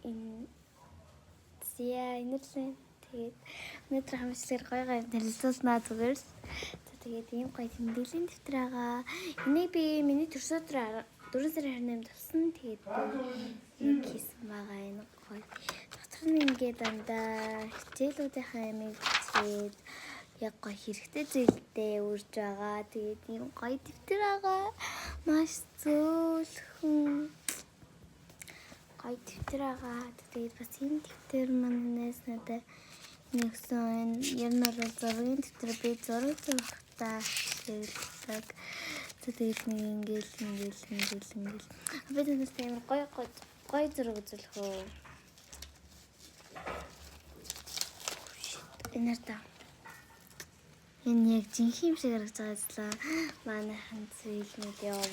Энэ зя инэрлээ. Тэгээд өнөөдөр хамжлаар гоё гоё танилцуулнаа зүгээр л. За, тэгээд ийм гоё тэмдэглэлийн дэвтэр байгаа. Энийг би миний төрсөн өдөр 4 сарын 28-нд авсан. Тэгээд би нэг хийсэн байгаа, энэ гоё. Дотор нь ингээд дандаа хичээлүүдийнхаа ямыг бичээд, яг гоё хэрэгтэй зүйлдээ үрж байгаа. Тэгээд ийм гоё дэвтэр байгаа. Маш зөөлхөн гоё дэвтэр байгаа. Тэгээд бас энэ дэвтэр манаас надад нэгсэн. Энэ ер нь бол зургийн дэвтэр, би зураг зурхтаа хэрэглэдэг. Тэгээд нэг ингээл ингээл ингээл ингээл. Би танаас амар гоё гоё гоё зураг үзүүлэх үү? Энэ та. Энэ яг жинхэнэ юм шиг харагдаж байгаа зү. Манайхан зүйлүүд яа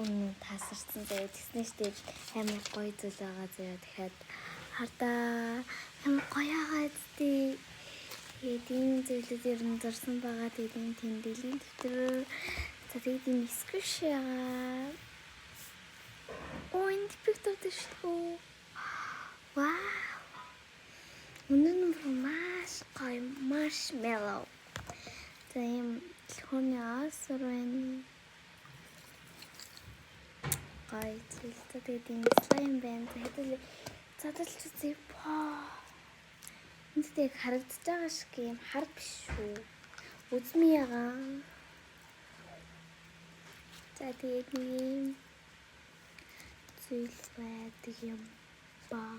үнэн тасарсан заяа. Тэгснэ штэ, амар гоё зүйл байгаа заяа. Тэгэхээр хардаа, амар гоё байгаа зү. Тэгээд ийм зүйлүүд ер нь зурсан байгаа. Тэгээд ийм тэмдэглэлийн дэвтэр. За, тэгээд ийм squish байгаа. Оо, энэ пиктор шүү. Вау. Үнэн нь маш гоё, marshmallow. За, ийм телефоны асар байна. Гоё зүйл. За, тэгээд ийм slime байна. За, хэдүүл задалж үзье. Энд яг харагдаж байгаа шиг юм хар биш шүү. Үзмий ягаан. За, тэгээд нэг ийм зүйл байдаг юм баа.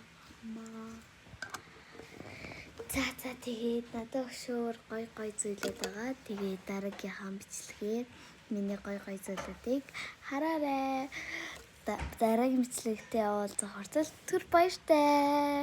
За, тэгээд надад өшөөр гоё гоё зүйлүүд байгаа. Тэгээд дараагийнхаа бичлэгээр миний гоё гоё зүйлүүдийг хараарай. Дараагийн бичлэгтээ уулзах хүртэл түр баяртай.